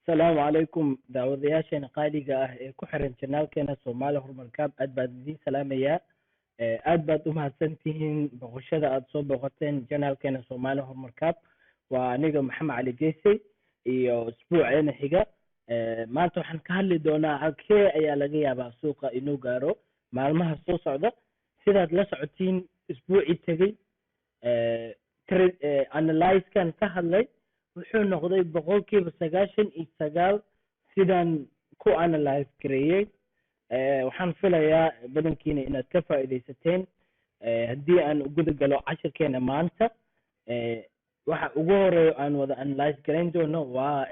Asalaamu calaykum, daawadayaasheena qaaliga ah ee ku xiran channelkeena Soomaali Horumar Kaab. Aad baan idiin salaamayaa. Aad baad u mahadsantihiin boqoshada aad soo boqoteen channelkeena Soomaali Horumar Kaab. Waa aniga Maxamed Cali Geesey iyo isbuuceena xiga. Maanta waxaan ka hadli doonaa halkee ayaa laga yaabaa suuqa inuu gaaro maalmaha soo socda. Sidaad la socotiin, isbuucii tegey analysekan ka hadlay wuxuu noqday 99% sidaan ku analyse gareeyey. Waxaan filayaa badankiina inaad ka faa'iidaysateen. Haddii aan guda galo cashirkeena maanta, waxa ugu horeeyo aan wada analyse garayn doono waa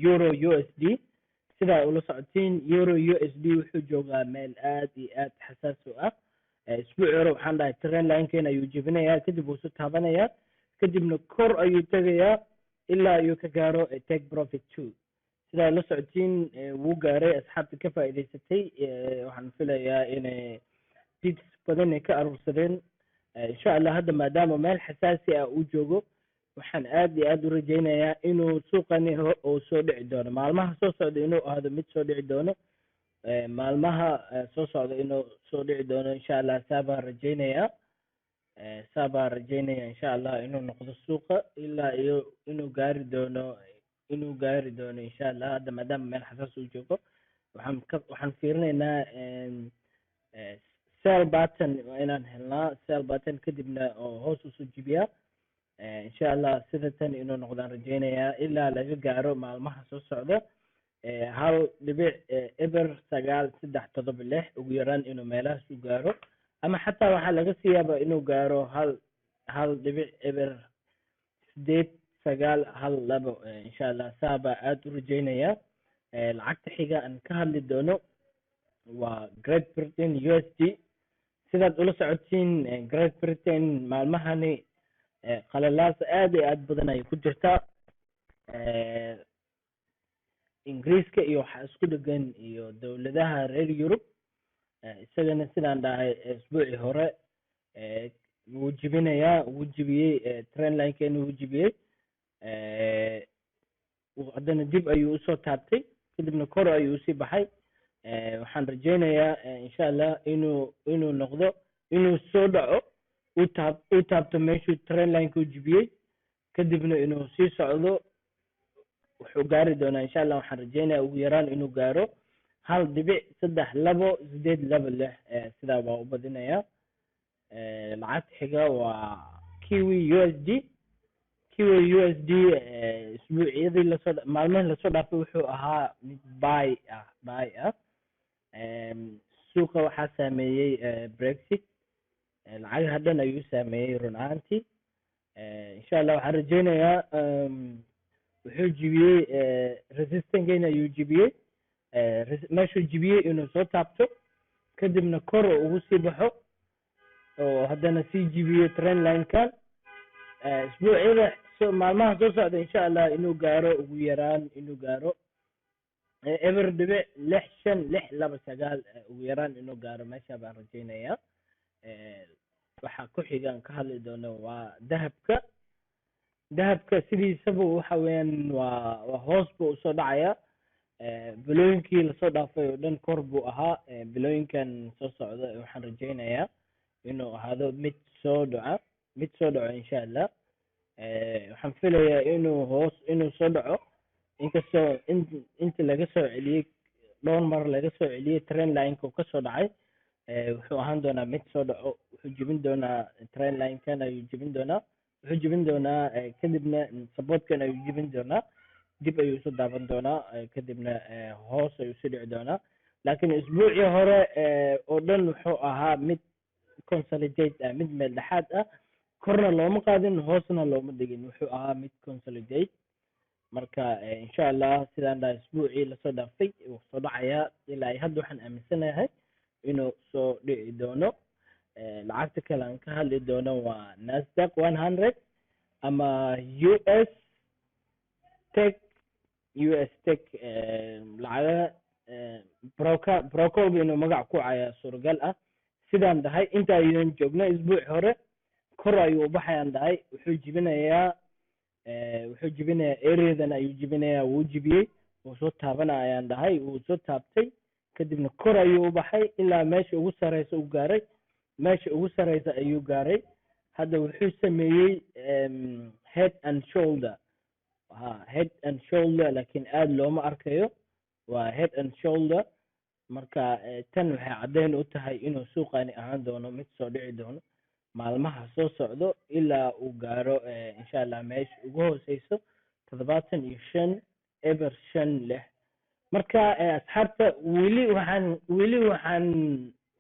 euro USD. Sidaa ula socotiin, euro USD wuxuu joogaa meel aad iyo aad xasaas u ah. Isbuuci hore waxaan dhahay trend linekeena ayuu jebinayaa, kadib wuu isu taabanayaa, kadibna kor ayuu tegayaa ilaa ayuu ka gaaro take profit two. Sidaa la socotiin, wuu gaaray. Asxaabta ka faa'iidaysatay waxaan filayaa inay pips badan ay ka aruursadeen. Insha Allah, hadda maadaama meel xasaasi ah uu joogo, waxaan aad iyo aad u rajaynayaa inuu suuqani uu soo dhici doono maalmaha soo socda, inuu ahaado mid soo dhici doono maalmaha soo socda, inuu soo dhici doono insha Allah. Saa baan rajaynayaa, saa baan rajaynaya insha Allah, inuu noqdo suuqa ilaa iyo inuu gaari doono insha Allah. Hadda maadaama meel xasaas uu joogo, waxaan fiirinaynaa sell button. Waa inaan helnaa sell button, kadibna oo hoos usoo jibiyaa insha Allah. Sida tan inuu noqdaan rajaynayaa ilaa laga gaaro maalmaha soo socda 1.09376 ugu yaraan inuu meelahaas u gaaro, ama xataa waxaa laga sii yaabaa inuu gaaro 1.08912 insha Allah. Saa baa aada u rajeynaya. Lacagta xiga aan ka hadli doono waa Great Britain USD. Sidaad ula socotiin, Great Britain maalmahani qalalaas aad iyo aad badan ay ku jirtaa. Ingiriiska iyo waxaa isku dhegan iyo dowladaha reer Yurub. Isagana sidaan dhahay isbuucii hore, wuu jibinayaa, wuu jibiyey trend linekeena, wuu jibiyey. Haddana dib ayuu usoo taabtay, kadibna kor ayuu usii baxay. Waxaan rajeynayaa insha Allah inuu noqdo, inuu soo dhaco, uu taabto meeshuu trend lineka u jibiyey, kadibna inuu sii socdo. Wuxuu gaari doonaa insha Allah, waxaan rajeynaya ugu yaraan inuu gaaro 1.32826. Sidaa baa u badinayaa. Lacagta xiga waa Kiwi USD. Kiwi USD isbuucyadii lasoo, maalmihii lasoo dhaafay wuxuu ahaa mid buy ah. Suuqa waxaa saameeyey Brexit, lacagaha dhan ayuu saameeyey run ahaantii. Insha Allah waxaan rajeynayaa, wuxuu jibiyey resistancekena ayuu jibiyey. Meeshuu jibiyey inuu soo taabto, kadibna kor ugu sii baxo oo haddana sii jibiyo trend linekan. Isbuucyada maalmaha soo socda insha Allah inuu gaaro, ugu yaraan inuu gaaro 0.65629, ugu yaraan inuu gaaro meesha baan rajeynayaa. Waxaa ku xiga aan ka hadli doono waa dahabka. Dahabka sidiisaba waxa weeyaan waa hoos buu usoo dhacaya. Bilooyinkii lasoo dhaafay oo dhan kor buu ahaa. Bilooyinkan soo socda waxaan rajeynayaa inuu ahaado mid soo dhaco insha Allah. Waxaan filayaa inuu hoos inuu soo dhaco, inkastoo inta laga soo celiyey, dhowr mar laga soo celiyey trend lineka uu kasoo dhacay. Wuxuu ahaan doonaa mid soo dhaco. Wuxuu jebin doonaa trend linekan ayuu jebin doonaa, wuxuu jebin doonaa, kadibna supportkan ayuu jebin doonaa, dib ayuu isu daaban doonaa, kadibna hoos ayuu sii dhici doonaa. Laakiin isbuucii hore oo dhan wuxuu ahaa mid consolidate ah, mid meel dhexaad ah, korna looma qaadin, hoosna looma dhigin, wuxuu ahaa mid consolidate. Marka insha Allah, sidaan dhaha isbuucii lasoo dhaaftay, wuu soo dhacayaa. Ilaa ay hadda waxaan aaminsanahay inuu soo dhici doono. Lacagta kale aan ka hadli doono waa Nasdaq 100 ama US Tech. US Tech lacagaha brokerba inuu magac ku cayaa suuragal ah. Sidaan dhahay inta ayunan joogno isbuuci hore, kor ayuu ubaxayaan dhahay. Wuxuu jibinayaa areadan ayuu jibinayaa, wuu jibiyey. Wuu soo taabana ayaan dhahay, wuu soo taabtay, kadibna kor ayuu u baxay ilaa meesha ugu sareysa u gaaray. Meesha ugu sareysa ayuu gaaray. Hadda wuxuu sameeyey head and shoulder, ha, head and shoulder, laakiin aada looma arkayo, waa head and shoulder. Marka tan waxay caddeyn u tahay inuu suuqani ahaan doono mid soo dhici doono maalmaha soo socdo ilaa uu gaaro, insha Allah, meesha ugu hooseyso, 75.056. Marka asxaabta,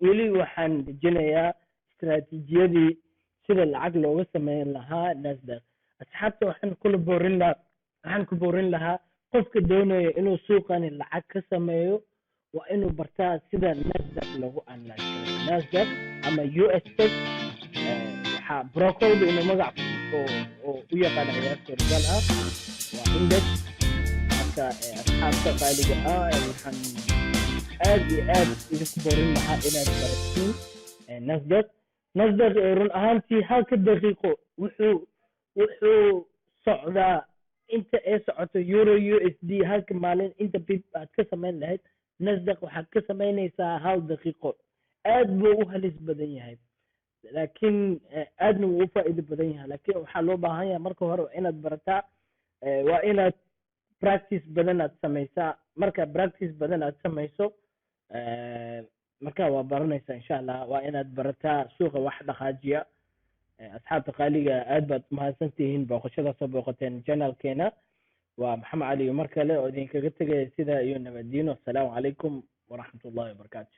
weli waxaan dejinayaa istaraatiijiyadii sida lacag looga sameyn lahaa Nasdaq. Asxaabta, waxaan ku boorin lahaa qofka doonaya inuu suuqani lacag ka sameeyo waa inuu bartaa sida Nasdaq lagu analyze karo, Nasdaq ama US Tech. Waxaa brokerdu inuu magac oo u yaqaan ayaa suuragal ah, waa index. Marka asxaabta qaaliga ah, waxaan aad iyo aad idinku boorin lahaa inaad baratiin Nasdaq. Nasdaq run ahaantii halka daqiiqo wuxuu socdaa inta ay socoto euro USD. Halka maalin inta pip aad ka samayn lahayd, Nasdaq waxaad ka samaynaysaa hal daqiiqo. Aad buu u halis badan yahay, laakiin aadna wuu u faa'iido badan yahay. Laakiin waxaa loo baahan yahay marka hore waa inaad barataa, waa inaad practice badan aad samaysaa. Marka practice badan aad samayso, marka waa baranaysaa, insha Allah. Waa inaad barataa suuqa wax dhaqaajiya. Asxaabta qaaliga, aad baad mahadsantihiin booqashada soo booqateen channelkeena. Waa Maxamed Cali mar kale oo idinkaga tegaya sida iyo nabadiino. Asalaamu calaykum waraxmat ullahi wabarakaatu.